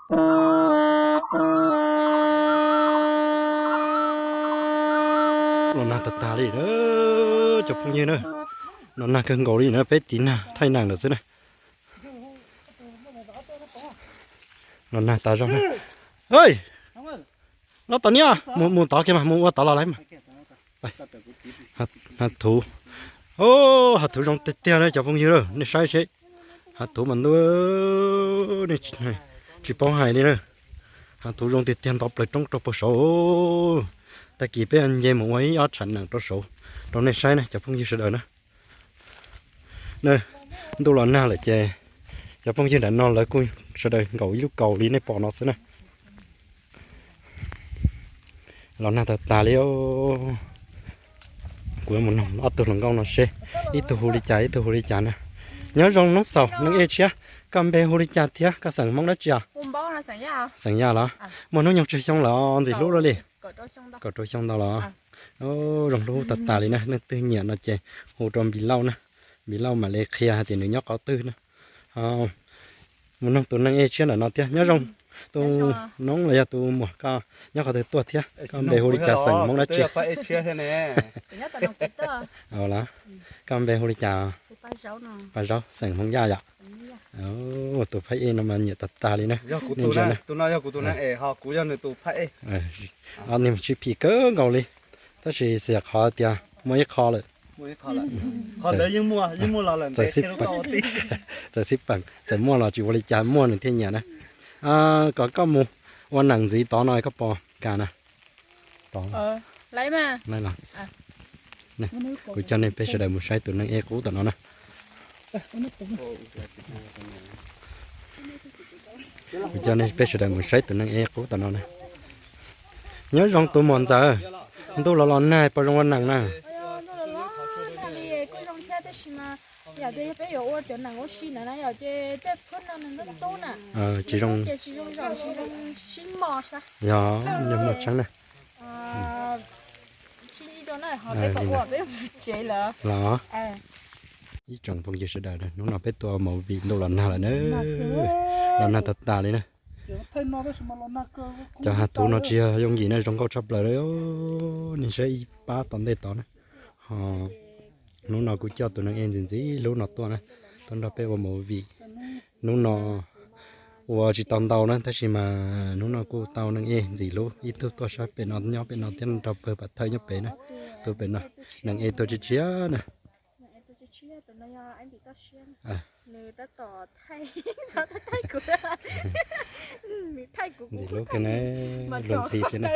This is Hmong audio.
Los nag tag tag li na, cov phooj ywg na. Los nag kawg nkaus li na, peb tiv nag thaij nag lawm xwb na. Los nag tas zog na. Los tom niab, mus tod kiag mas, mus ua tod los lawm mas. Hav thuv, hav thuv zoo tiag tiag na cov phooj ywg, nej saib seb. Hav thuv mas ntuj, tsis paub hais li na. Hav thuv zoo tiag tiag, nto plaws roob rau puag saud. Tag kis peb nce mus ua ib ob tshav nees rau saud rau nej saib na cov phooj ywg sawv daws na. Ntuj los nag lawm ces cov phooj ywg nram no lawv kuj sawv daws nkaum ib lub kaus li nej pom no xwb na. Los nag tag tag li. Kuv yuav mus noog ob tug hluas nkauj no seb ib tug hu li cas ib tug hu li cas na. Nyob zoo Noob Xaus Neej Ej Tshiab, koj npe hu li cas thiab koj xeem Hmoob dab tsi os? Xeem Yaj los? Muaj hnub nyoog tsawg xyoo lawm ntxim hlub luaj li? Kaum rau xyoo ntau los? Zoo hlub tag tag li na, leej twg nyiam no ces hu rau Npis Lauj na, Npis Lauj mam li qhia hais tias nws nyob qhov twg na. Mus noog tus Neej Ej Tshiab ntawm no thiab. Nyob zoo tus noob los yog tus muam, koj nyob qhov twg tuaj thiab koj npe hu li cas xeem Hmoob dab tsi? Koj npe hu li cas? Paj Zaub xeem Hmoob Yaj yom. Tus phab ej no mas nyiam tag tag li na. Nej ntsia na, ob niag sib phim kawg nkaus li, tab sis xiam qhov tias muaj ib qho lawm. Txawm xib peem, txawm muaj los tsis ua li cas, muaj nws thiaj nyiam na. Kom koj mus ua neem ntxiv tod no koj puas kam na? Kuv coj nej peb sawv daws mus saib tus Neej Ej qub tom no na. Kuv coj nej peb sawv daws mus saib tus Neej Ej qub tom no na. Nyob zoo tus muam ntxawm, ntuj los los nag puas zoo ua neem na? Yog, yog muaj tseeb na. Los, ib tsoom phooj ywg sawv daws, hnub no peb tuaj ua movie ntuj los nag lawm na. Los nag tag tas li na. Cov hav thuv no tsis yog yooj yim na, zoo nkauj tshaj plaws li. Nej saib ib pab tom ntej tod na. Ho hnub no kuv coj tus Neej Ej ntxim ntxim hlub no tuaj na, tuaj nrog peb ua movie. Hnub no ua tsis tau ntau na, tab sis mas hnub no kuj tau Neej Ej ntxim hlub ib tug tuaj saib pem no, nyob pem no thiab, nrog pawg pam thawj nyob pem na. Tus pem no, Neej Ej tuaj tshiab tshiab na. Ntxim hlub kawg na, luag ntxhi xwb na.